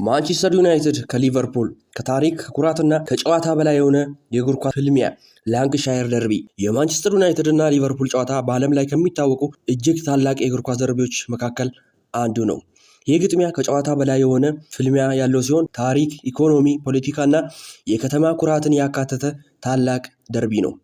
ማንቸስተር ዩናይትድ ከሊቨርፑል፣ ከታሪክ፣ ከኩራትና ከጨዋታ በላይ የሆነ የእግር ኳስ ፍልሚያ፣ ላንክሻየር ደርቢ። የማንቸስተር ዩናይትድ እና ሊቨርፑል ጨዋታ በዓለም ላይ ከሚታወቁ እጅግ ታላቅ የእግር ኳስ ደርቢዎች መካከል አንዱ ነው። ይህ ግጥሚያ ከጨዋታ በላይ የሆነ ፍልሚያ ያለው ሲሆን ታሪክ፣ ኢኮኖሚ፣ ፖለቲካና የከተማ ኩራትን ያካተተ ታላቅ ደርቢ ነው።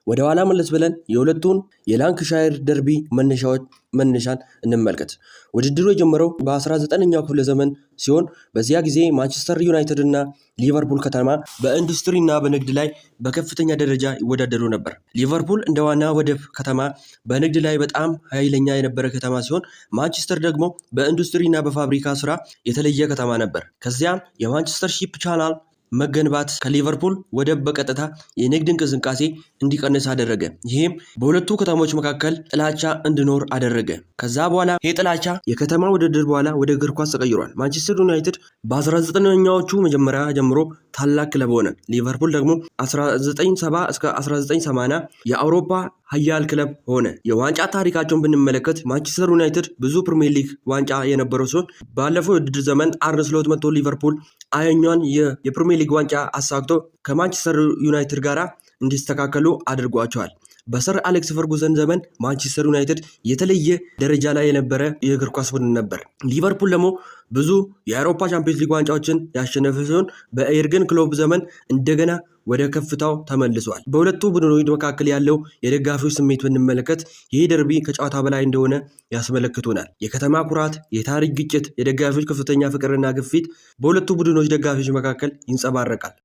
ወደ ኋላ መለስ ብለን የሁለቱን የላንክሻየር ደርቢ መነሻዎች መነሻን እንመልከት። ውድድሩ የጀመረው በ19ኛው ክፍለ ዘመን ሲሆን በዚያ ጊዜ ማንቸስተር ዩናይትድ እና ሊቨርፑል ከተማ በኢንዱስትሪ እና በንግድ ላይ በከፍተኛ ደረጃ ይወዳደሩ ነበር። ሊቨርፑል እንደ ዋና ወደብ ከተማ በንግድ ላይ በጣም ኃይለኛ የነበረ ከተማ ሲሆን፣ ማንቸስተር ደግሞ በኢንዱስትሪ እና በፋብሪካ ስራ የተለየ ከተማ ነበር። ከዚያም የማንቸስተር Ship Channel መገንባት ከሊቨርፑል ወደብ በቀጥታ የንግድ እንቅስቃሴ እንዲቀንስ አደረገ። ይህም በሁለቱ ከተሞች መካከል ጥላቻ እንዲኖር አደረገ። ከዛ በኋላ ይህ ጥላቻ የከተማ ውድድር በኋላ ወደ እግር ኳስ ተቀይሯል። ማንቸስተር ዩናይትድ በ19ኛዎቹ መጀመሪያ ጀምሮ ታላቅ ክለብ ሆነ። ሊቨርፑል ደግሞ 1970 እስከ 1980 የአውሮፓ ሀያል ክለብ ሆነ። የዋንጫ ታሪካቸውን ብንመለከት ማንቸስተር ዩናይትድ ብዙ ፕሪሚየር ሊግ ዋንጫ የነበረው ሲሆን ባለፈው የውድድር ዘመን አርነ ስሎት መጥቶ ሊቨርፑል አየኛን የፕሪሚየር ሊግ ዋንጫ አሳክቶ ከማንቸስተር ዩናይትድ ጋር እንዲስተካከሉ አድርጓቸዋል። በሰር አሌክስ ፈርጉሰን ዘመን ማንቸስተር ዩናይትድ የተለየ ደረጃ ላይ የነበረ የእግር ኳስ ቡድን ነበር። ሊቨርፑል ደግሞ ብዙ የአውሮፓ ቻምፒየንስ ሊግ ዋንጫዎችን ያሸነፈ ሲሆን በኤርገን ክሎፕ ዘመን እንደገና ወደ ከፍታው ተመልሷል። በሁለቱ ቡድኖች መካከል ያለው የደጋፊዎች ስሜት ብንመለከት ይህ ደርቢ ከጨዋታ በላይ እንደሆነ ያስመለክቱናል። የከተማ ኩራት፣ የታሪክ ግጭት፣ የደጋፊዎች ከፍተኛ ፍቅርና ግፊት በሁለቱ ቡድኖች ደጋፊዎች መካከል ይንጸባረቃል።